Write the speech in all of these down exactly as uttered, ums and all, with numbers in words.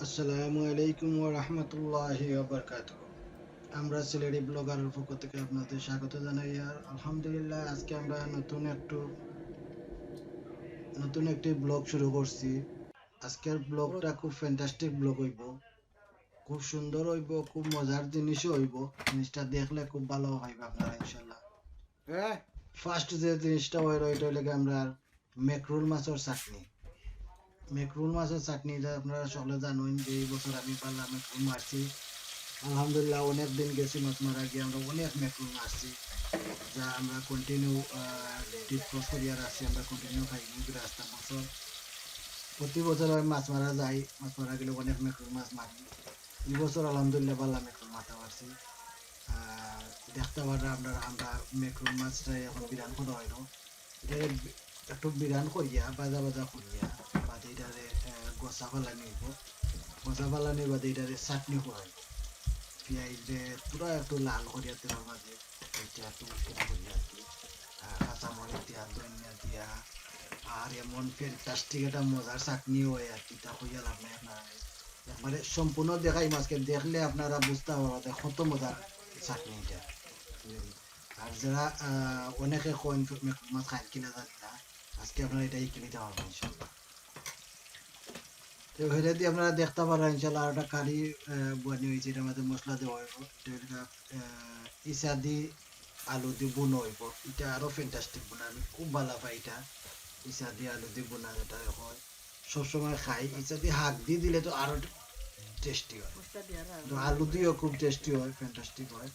আসসালামু আলাইকুম ওয়া রাহমাতুল্লাহি ওয়া বারাকাতুহু। আমরা সিলেটি ব্লগারের পক্ষ থেকে আপনাদের স্বাগত জানাই। আর আলহামদুলিল্লাহ, আজকে আমরা নতুন একটু নতুন একটি ব্লগ শুরু করছি। আজকের ব্লগটা খুব ফ্যান্টাস্টিক ব্লগ হইব, খুব সুন্দর হইব, খুব মজার জিনিসও হইব। জিনিসটা দেখলে খুব ভালো হইব আপনারা ইনশাল্লাহ। হ্যাঁ, ফার্স্ট যে জিনিসটা হইল, এটা হইলে গিয়ে আমরা মেকরুল মাছের চাটনি। মেকরুল মাছের চাটনি, এটা আপনারা সকলে জানেন যে এই বছর আমি পাল্লা মেকরুল মারছি। আলহামদুলিল্লাহ, অনেক দিন গেছি মাছ মারা গিয়া, আমরা অনেক মেকরুল মারছি, যা আমরা কন্টিনিউ ডিসপোজ করিয়া রাখছি, আমরা কন্টিনিউ খাই কিন্তু রাস্তা বছর। প্রতি বছর আমি মাছ মারা যাই, মাছ মারা গেলে অনেক মেকরুল মাছ মারি। এই বছর আলহামদুলিল্লাহ পাল্লা মেকরুল মারতে পারছি। আর দেখতে পাররা আপনারা, আমরা মেকরুল মাছটা এখন বিরান করা হইল। এটারে একটু বিরান করিয়া, বাজা বাজা করিয়া, বাদে এটারে, আহ, গোসা ফালানি হইব। গোসা ফালানির বাদে এটারে চাটনি করা হইব। পিঁয়াজ দিয়ে পুরা একটু লাল করিয়া তেলের মাঝে, এটা একটু উঠে করিয়া আর কি। আহ, কাঁচামরিচ দিয়া, ধনিয়া দিয়া, আর এমন ফ্যান্টাস্টিক একটা মজার চাটনি হয় আর কি, তা কইয়া লাভ নাই আপনারা। একবারে সম্পূর্ণ দেখাই মাছকে দেখলে আপনারা বুঝতে পারবেন যে কত মজার চাটনি এটা। আর যারা, আহ, অনেকে কইন মেকরুল মাছ খাইন কিনা জানি না, আজকে আপনারা এটা হিকি নিতে পারবেন ইনশাআল্লাহ। তো হেরে দিয়ে আপনারা দেখতে পারবেন ইনশাআল্লাহ আর একটা কারি, আহ, বনি হয়েছে, এটার মধ্যে মশলা দেওয়া হইব। এটা হইল গিয়া, আহ, ইসা দি আলু দি বুনা হইব, এটা আরো ফ্যান্টাস্টিক বুনা, আমি খুব ভালো পাই এটা। ইসা দি আলু দি বুনা যেটা হয়, সবসময় খাই, ইসা দি হাক দি দিলে তো আরো টেস্টি হয়। মশলা দিয়ে আর তো আলু দিয়েও খুব টেস্টি হয়, ফ্যান্টাস্টিক হয়।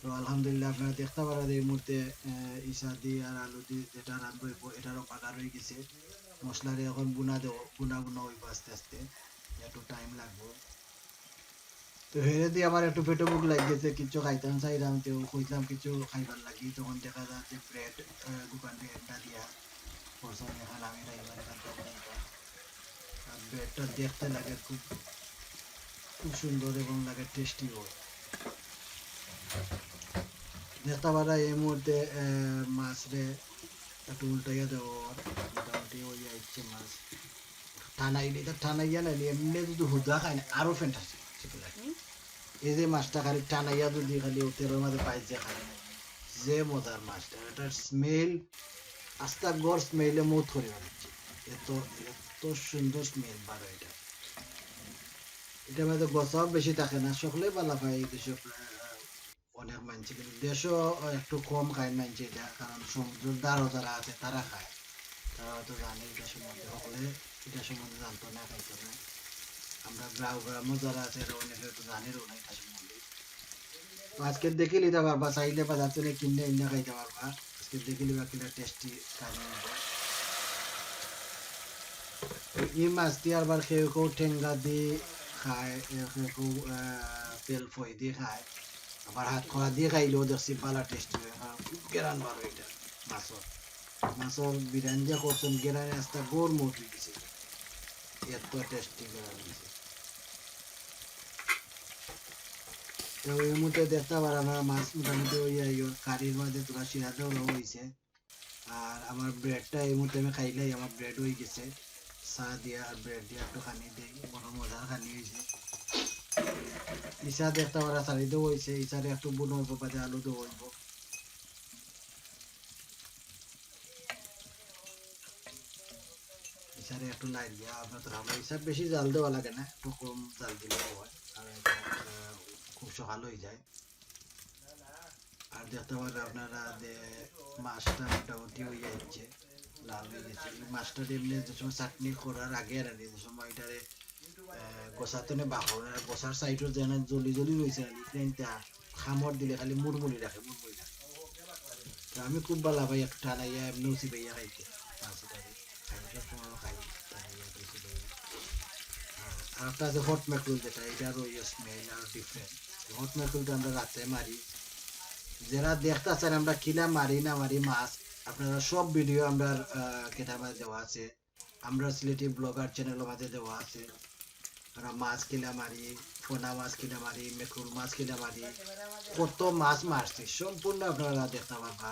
তো আলহামদুলিল্লাহ, আপনারা দেখতে পারেন এই মুহূর্তে, আহ, ইসা দি আর আলু দি যেটা রান্ধা হইব, এটারও বাগার হয়ে গেছে। মশলারে এখন বুনা দেবো, বুনা বুনা হইব আস্তে আস্তে, একটু টাইম লাগবো। তো হেরে দিয়ে আমার একটু পেটে ভুক লাগি গেছে, কিছু খাইতাম চাইলাম, তো কইলাম কিছু খাইবার লাগি, তখন দেখা যায় যে ব্রেড, আহ, দোকান থেকে একটা দিয়া করছেন, এখন আমি খাইবার এখান থেকে খাইতাম। আর ব্রেডটা দেখতে লাগে খুব, খুব সুন্দর এবং লাগে টেস্টি হয়। দেখতে পারা এই মুহূর্তে, আহ, মাছরে একটু উল্টাইয়া দেবো, মোটামুটি ওই আইছে মাছ। টানাইলে এটা টানাইয়া নাইলে এমনি যদি হুদা খায় না, আরো ফ্যান্টাস্টিক লাগে। এই যে মাছটা খালি টানাইয়া যদি খালি ও তেলের মাঝে পাই যে খায় না, যে মজার মাছটা, এটার স্মেল, আস্তা গড় স্মেলে মৌত করে বেড়াচ্ছে। এত, এত সুন্দর স্মেল বারো এটা। এটার মধ্যে গোসাও বেশি থাকে না, সকলে ভালা পায় এই দেশে, আহ, অনেক মানষে, কিন্তু দেশও একটু কম খায় মানষে এটা, কারণ সমুদ্রর ধারো যারা আছে তারা খায়, তারা হয়তো জানে এটা সম্বন্ধে, সকলে এটা সম্বন্ধে জানতো না, খাইতো না। আমরা গ্রাম গ্রামও যারা আছে এরা অনেকে হয়তো জানেরও না এটা সম্বন্ধে। তো আজকে দেখিলিতা পারবা, চাইলে বাজার থেকে কিনে এনে খাইতা পারবা। আজকে দেখিলিবা কিলা টেস্টি কারি হইব। তো এই মাছ দিয়ে আবার কেউ কেউ ঠেঙ্গা দিয়ে খায়, কেউ কেউ, আহ, তেল ফই দিয়ে খায়। আবার হাত খোয়া দিয়ে খাইলেও দেখছি ভালা টেস্টি হয়, কারণ খুব গেরান বার হয় এটা মাছর। মাছর বিরান যে করছেন, গেরানে আস্তা গড় মৌত হয়ে গেছে, এত টেস্টি গেরান হয়েছে। তো এই মুহূর্তে দেখতে পারেন আমার মাছ মোটামুটি ওই, এই ওর কারির মধ্যে তোরা শিরা দেওয়া হয়েছে। আর আমার ব্রেডটা এই মুহূর্তে আমি খাইলাই, আমার ব্রেড হয়ে গেছে। চা দিয়া আর ব্রেড দিয়া একটু খানি দেই, বড় মজার খানি হয়েছে। ইসা দেখতে পারা চালি দেওয়া হয়েছে, ইসারে একটু বুনো হইব, বাদে আলু দেওয়া হইব। ইসারে একটু লাইট দিয়া আপনার তো আমরা ইসা বেশি জাল দেওয়া লাগে না, একটু কম জাল দিলে হয়। আর এটা, আহ, খুব সকাল হয়ে যায়। আর দেখতে পারেন আপনারা যে মাছটা মোটামুটি হয়ে যাচ্ছে, লাল হয়ে গেছে। এই মাছটা এমনি যে সময় চাটনি করার আগে আর কি, যে সময় এটারে, আহ, গোসাতে নে বাহর, আর গোসার সাইডও যেন জলি জলি রয়েছে আর কি, এটা খামড় দিলে খালি মুড়মুড়ি রাখে, মুড়মুড়ি রাখে। তো আমি খুব ভালা পাই একটু টানাইয়া এমনিও চিবাইয়া খাইতে, মাছ এটারে। খাই, সব সময় খাই, টানাইয়া বেশি খাই। আর, আর একটা আছে হট ম্যাকরুল, যেটা, এটারও ইয়ে স্মেল আর ডিফারেন্ট। হট ম্যাকরুলটা আমরা রাতে মারি। যারা দেখতে চান আমরা কিলা মারি না মারি মাছ, আপনারা সব ভিডিও আমরা, আহ, কেটার মাঝে দেওয়া আছে। আমরা সিলেটি ব্লগার চ্যানেলের মাঝে দেওয়া আছে। আমরা মাছ কিলা মারি, পোনা মাছ কিলা মারি, মেকরুল মাছ কিলা মারি, কত মাছ মারছি, সম্পূর্ণ আপনারা দেখতে পারবা,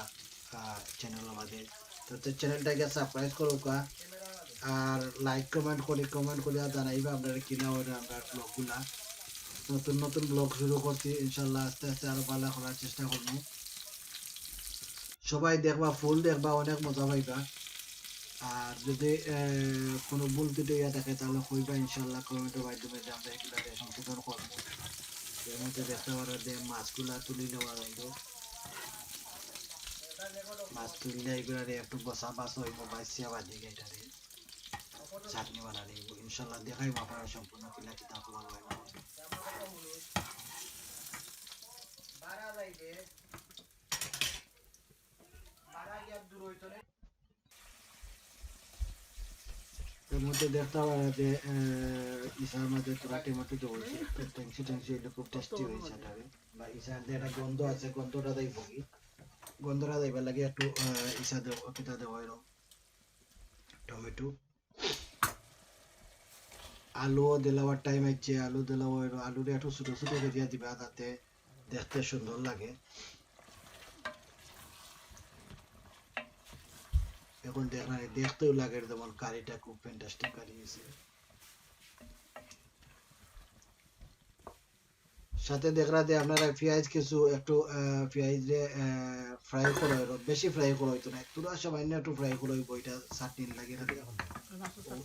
আহ, চ্যানেলের মাঝে। তো, তো চ্যানেলটাকে সাবস্ক্রাইব করুকা। আর like comment করি, comment করিয়া জানাইবা আপনারা কিলা অইলো আমরার vlog গুলা। নতুন নতুন vlog শুরু করছি, ইনশাল্লাহ আস্তে আস্তে আরো ভালা করার চেষ্টা করমু। সবাই দেখবা, full দেখবা, অনেক মজা পাইবা। আর যদি, আহ, কোনো ভুল ত্রুটি অইয়া থাকে তাহলে কইবা ইনশাল্লাহ comment এর মাধ্যমে, যে আমরা এগুলারে সংশোধন করমু। এর মধ্যে দেখতা পাররা যে মাছগুলা তুলি নেওয়া অইলো। মাছ তুললে এগুলারে একটু বসা বাস অইবো, বাছিয়া বাদে এটারে চাটনি বানানি অইবো। ইনশাল্লাহ দেখাইমু আপনারা সম্পূর্ণ কিলা কিতা করা অয় না। এর মধ্যে দেখতা পাররা যে, আহ, ইছার মাঝে থুড়া টমেটো দেওয়া অইছে, একটু টেংসি টেংসি অইলে খুব tasty অইছে এটারে। বা ইছার যে একটা গন্ধ আছে, গন্ধটা যাইবোগি, গন্ধটা যাইবার লাগি একটু, আহ, ইছা দেওয়া, কিতা দেওয়া অইলো, টমেটো। আলুও দিলাবার time আইছে, আলু দিলাও অইলো, আলুরে একটু ছোট ছোট করিয়া দিবা যাতে দেখতে সুন্দর লাগে। এখন দেখরা, দেখতেও লাগে যেমন কারিটা খুব fantastic কারি অইছে। সাথে দেখরা যে আপনারা পিয়াজ কিছু একটু, আহ, পিয়াজরে, আহ, fry করা অইলো, বেশি fry করা অইতো না, থুড়া সামান্য একটু fry করা অইবো, এটা চাটনির লাগি। এটা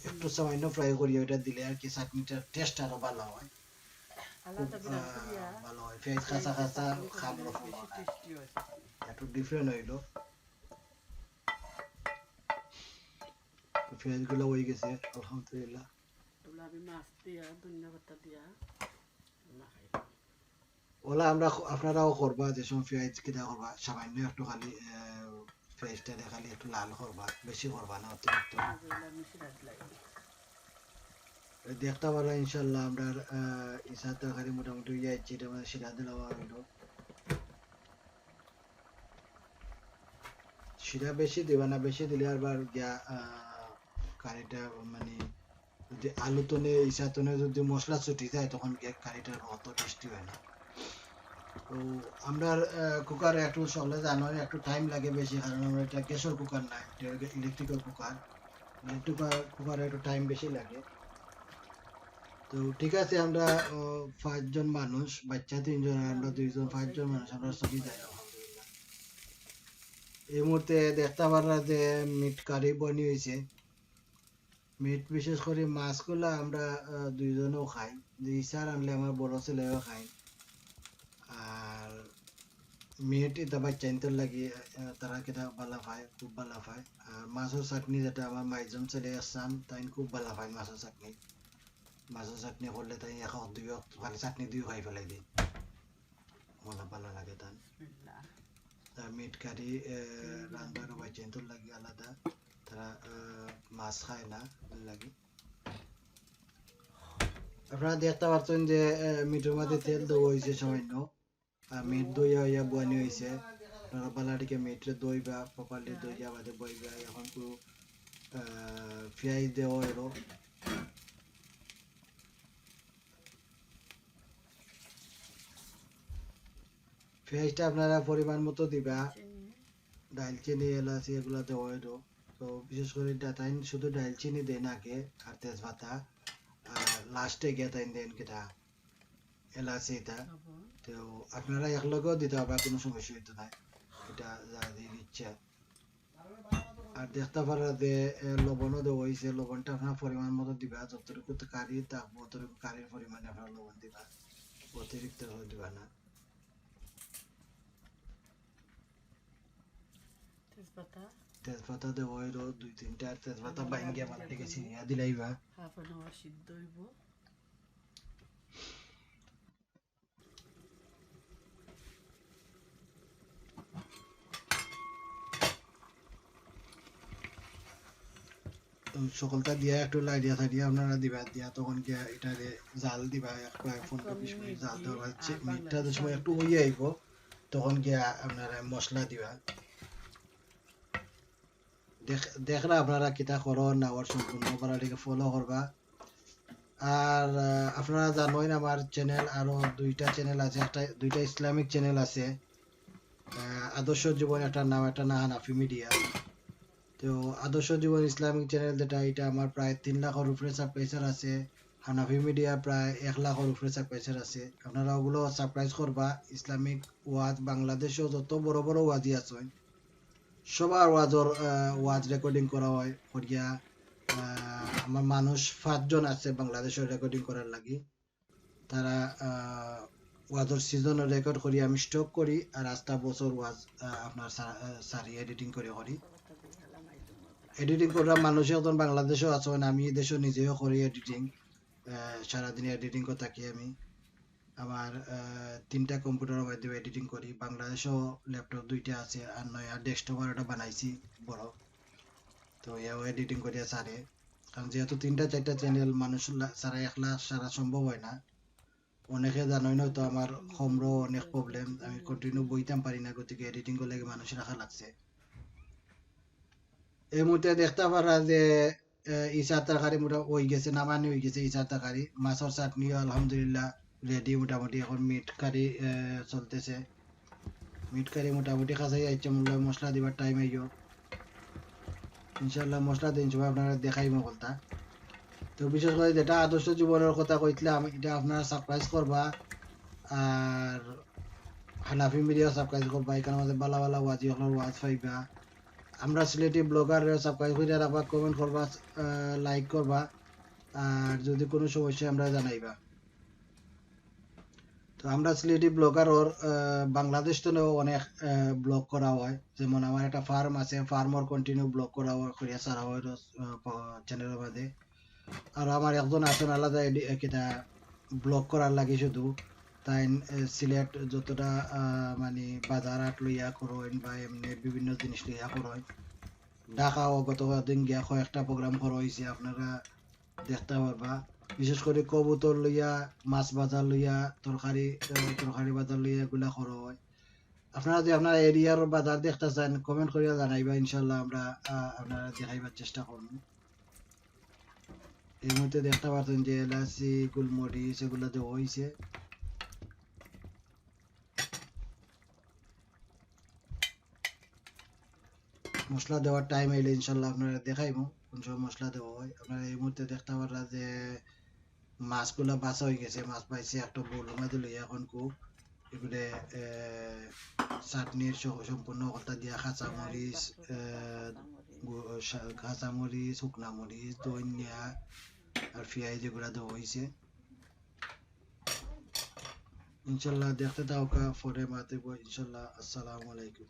একটু সামান্য fry করি, ওইটা দিলে আর কি চাটনিটার taste আরো ভালা অয়। আলাদা খুব, বিরাট আহ, করিয়া ভালা অয়। পিয়াজ কাঁচা কাঁচা খাওয়ার মজা। একটু different অইলো। তো পিয়াজগুলা অই গেছে, আলহামদুলিল্লাহ। ওলা আমি মাছ দিয়া, ধনিয়া পাতা দিয়া রান্না খাই। ওলা আমরা খ-, আপনারাও করবা, যে সময় পিয়াজ কিতা করবা, সামান্য একটু খালি, আহ, পিয়াজটারে খালি একটু লাল করবা, বেশি করবা না অতিরিক্ত। ওলা আমি সিরাত লাই। এই দেখতা পাররা ইনশাল্লাহ আমরার, আহ, ইছার তরকারি মোটামুটি অইয়া আইছে, এটা মানে সিরা দিলাও অইলো। সিরা বেশি দিবা না, বেশি দিলে আবার গিয়া, আহ, কারিটা মানে যদি আলু তনে, ইছা তনে যদি মশলা ছুটি যায়, তখন গিয়া কারিটা অত tasty অয় না। তো আমরার, আহ, cooker একটু সকলে জানো, একটু time লাগে বেশি, কারণ আমরা এটা গ্যাসর cooker না, এটা হলো electrical cooker। Electrical cooker এ একটু time বেশি লাগে। তো ঠিক আছে, আমরা, আহ, পাঁচজন মানুষ, বাচ্চা তিনজন আর আমরা দুইজন, পাঁচজন মানুষ আমরা চলি যাই আলহামদুলিল্লাহ। এই মুহূর্তে দেখতা পাররা যে meat curry বনি অইছে। Meat, বিশেষ করি মাছগুলা আমরা, আহ, দুইজনেও খাই। যে ইছার আনলে আমার বড় ছেলেও খায়। আর meat ইটা বাচ্চাইন্তর লাগি, আহ, তারা কিতা ভালা পায়, খুব ভালা পায়। আর মাছর চাটনি যেটা আমার মাইজন ছেলে আছইন, তাইন খুব ভালা পায় মাছর চাটনি। মাছর চাটনি করলে তাইন এক অক্ত, দুই অক্ত, খালি চাটনি দিও খাই ফালাই দেইন। মজা ভালা লাগে তান। বিসমিল্লাহ। আর meat curry, আহ, রান্ধবার বাচ্চাইন্তর লাগি আলাদা। তারা, আহ, মাছ খায় না, এর লাগি। আপনারা দেখতা পারছইন যে, আহ, meat অর মাঝে তেল দেওয়া অইছে সামান্য। আর meat ধইয়া অইয়া বনি অইছে। আপনারা ভালা করি meat রে ধইবা, properly ধইয়া বাদে বইবা। এখন তো, আহ, পিয়াজ দেওয়া অইলো। পিয়াজটা আপনারা পরিমাণ মতো দিবা। চিনি। দারচিনি, এলাচি এগুলা দেওয়া অইলো। তো বিশেষ করি ডা-, তাইন শুধু দারচিনি দেইন আগে আর তেজপাতা, আর last এ গিয়া তাইন দেইন কিতা এলাচি ইটা। লবণ। তো আপনারা একলগেও দিতা পারবা, কোনো সমস্যা অইতো নায়, ইটা যার যার ইচ্ছা। আর দেখতা পাররা যে, এ, লবণও দেওয়া অইছে, লবণটা আপনারা পরিমাণ মতো দিবা, যতটুকু তো curry থাকবো, অতটুকু curry র পরিমাণে আপনারা লবণ দিবা, অতিরিক্ত করে দিবা না। তেজপাতা। তেজপাতা দেওয়া অইলো দুই তিনটা, আর তেজপাতা ভালা ভাঙ্গিয়া করি মাঝে দিকে ছিড়িয়া দিলাইবা। Half an hour সিদ্ধ অইবো। সকলটা দিয়া একটু লাড়িয়া চাড়িয়া আপনারা দিবা, দিয়া তখন গিয়া ইটারে জাল দিবা, এক প্রায় পনেরো বিশ মিনিট জাল দেওয়া অইছে। Meat টা যে সময় একটু অইয়া আইবো, তখন গিয়া আপনারা মশলা দিবা। দেখ-, দেখরা আপনারা কিতা করো না অর সম্পূর্ণ করার দিকে follow করবা। আর, আহ, আপনারা জানইন আমার channel আরো দুইটা channel আছে, একটা, দুইটা Islamic channel আছে, আহ, আদর্শ জীবন একটা নাম, একটা না হানাফি মিডিয়া। তো আদর্শ জীবন ইসলামিক চ্যানেল যেটা, এটা আমার প্রায় তিন লাখর উপরে সাবস্ক্রাইবার আছে। হানাফি মিডিয়া প্রায় এক লাখর উপরে সাবস্ক্রাইবার আছে। আপনারা ওগুলো সাবস্ক্রাইব করবা। ইসলামিক ওয়াজ, বাংলাদেশও যত বড় বড় ওয়াজি আছে, সবার ওয়াজর, আহ, ওয়াজ রেকর্ডিং করা হয়, করিয়া, আহ, আমার মানুষ পাঁচজন আছে বাংলাদেশর রেকর্ডিং করার লাগি। তারা, আহ, ওয়াজর সিজনর রেকর্ড করি, আমি স্টক করি, আর আস্তা বছর ওয়াজ, আহ, আপনার সা-, আহ, সারি এডিটিং করে করি। এডিটিং করা মানুষ একজন বাংলাদেশও আছেন, আমি দেশও নিজেও করি এডিটিং। আহ, সারাদিন এডিটিং করে থাকি আমি। আমার, আহ, তিনটা কম্পিউটারের মাধ্যমে এডিটিং করি। বাংলাদেশও ল্যাপটপ দুইটা আছে, আর নয়া ডেস্কটপ আর একটা বানাইছি বড়। তো এও এডিটিং করিয়া সারে। কারণ যেহেতু তিনটা চারটা চ্যানেল, মানুষ লা-, সারা এক লাখ সারা সম্ভব হয় না। অনেকে জানোই না তো আমার কমরও অনেক প্রবলেম, আমি কন্টিনিউ বইতাম পারি না, গতিকে এডিটিং করলে মানুষ রাখা লাগছে। এই মুহূর্তে দেখতে পারা যে, আহ, ইছার তরকারি মোটা হয়ে গেছে, নামানি হয়ে গেছে ইছার তরকারি। মাছের চাটনিও আলহামদুলিল্লাহ রেডি মোটামুটি। এখন মিট কারি, আহ, চলতেছে। মিট কারি মোটামুটি কাছাই আইছে, মনে হয় মশলা দিবার টাইম আইও। ইনশাল্লাহ মশলা দিন সময় আপনারা দেখাইমু বলতা। তো বিশেষ করে যেটা আদর্শ জীবনের কথা কইছিলাম, এটা আপনারা সাবস্ক্রাইব করবা, আর হানাফি মিডিয়া সাবস্ক্রাইব করবা। এখানে আমাদের বালা বালা ওয়াজি অকলর ওয়াজ পাইবা। আমরা সিলেটি ব্লগার সাবস্ক্রাইব করে রাখবা, কমেন্ট করবা, আহ, লাইক করবা, আর যদি কোনো সমস্যা আমরা জানাইবা। তো আমরা সিলেটি ব্লগারর, আহ, বাংলাদেশ তো অনেক, আহ, ব্লগ করা হয়, যেমন আমার একটা ফার্ম আছে, ফার্মর কন্টিনিউ ব্লগ করা হয়, করিয়া ছাড়া হয় রোজ, আহ, প-, চ্যানেলের মধ্যে। আর আমার একজন আছেন আলাদা এডি-, এ, কিতা ব্লগ করার লাগি শুধু, তাই, এ, সিলেট যতটা, আহ, মানে বাজার হাট লইয়া করইন বা এমনি বিভিন্ন জিনিস লইয়া করইন। ঢাকাও গত দিন গিয়া কয়েকটা প্রোগ্রাম করা হয়েছে, আপনারা দেখতে পারবা। বিশেষ করে কবুতর লইয়া, মাছ বাজার লইয়া, তরকারি, আহ, তরকারি বাজার লইয়া এগুলা করা হয়। আপনারা যদি আপনার এরিয়ার বাজার দেখতে চান, কমেন্ট করিয়া জানাইবা, ইনশাল্লাহ আমরা, আহ, আপনারা দেখাইবার চেষ্টা করবো। এই মুহূর্তে দেখতে পাচ্ছেন যে এলাচি, গোলমরিচ এগুলা দেওয়া হয়েছে। মশলা দেওয়ার টাইম আইলে ইনশাল্লাহ আপনারা দেখাইমু কোন সময় মশলা দেওয়া হয়। আপনারা এই মুহূর্তে দেখতে পাররা যে মাছগুলা বাছা হয়ে গেছে, মাছ পাইছে একটা বোলর মাঝে লইয়া এখন খুব এগুলো, এ, চাটনির স-, সম্পূর্ণ হকলতা দিয়া কাঁচামরিচ, এ, গু-, সা-, কাঁচামরিচ, শুকনা মরিচ, ধনিয়া আর পিঁয়াজ এগুলা দেওয়া হয়েছে। ইনশাল্লাহ দেখতে থাকউক্কা, পরে মাতিব ইনশাল্লাহ। আসসালামু আলাইকুম।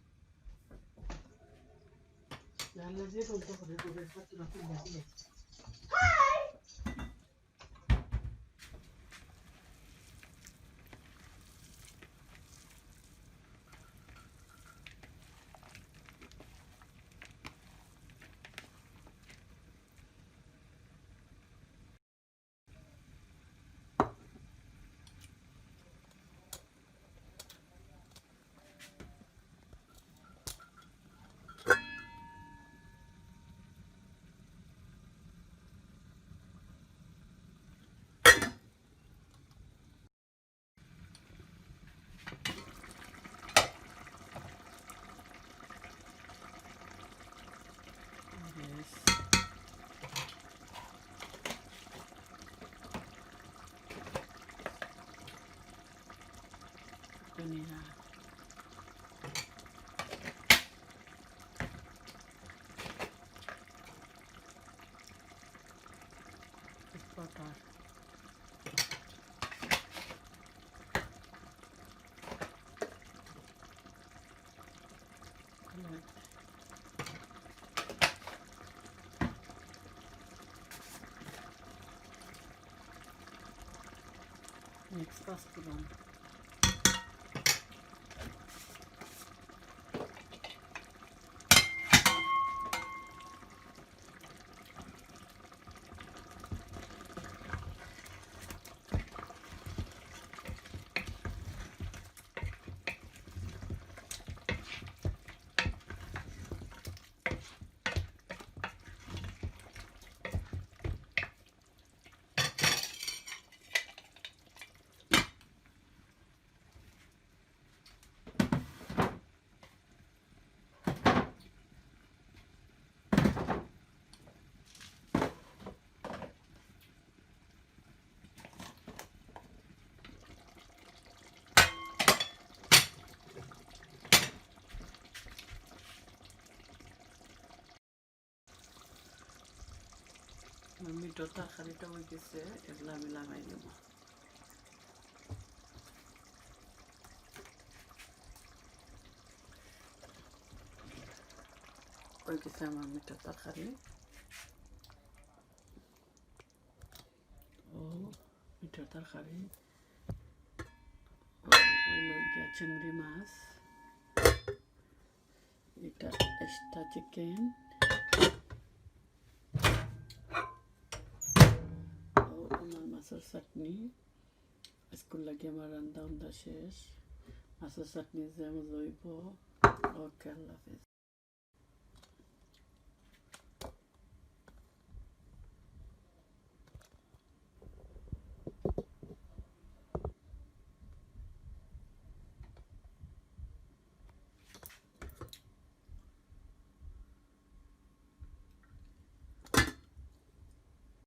Next পাঁচ ফোড়ন। মিটর তরকারিটা অই গেছে, এগুলা আমি লাগাই নেব। অই গেছে আমার মিটর তরকারি। ও, মিটর তরকারি। ও, অইলো গিয়া চিংড়ি মাছ। এটা এক্সট্রা চিকেন। ও, আমার মাছর চাটনি। আজকুর লাগি আমার রান্দা উন্দা শেষ। মাছর চাটনি যে মজা অইবো। ওকে, আল্লাহ হাফেজ।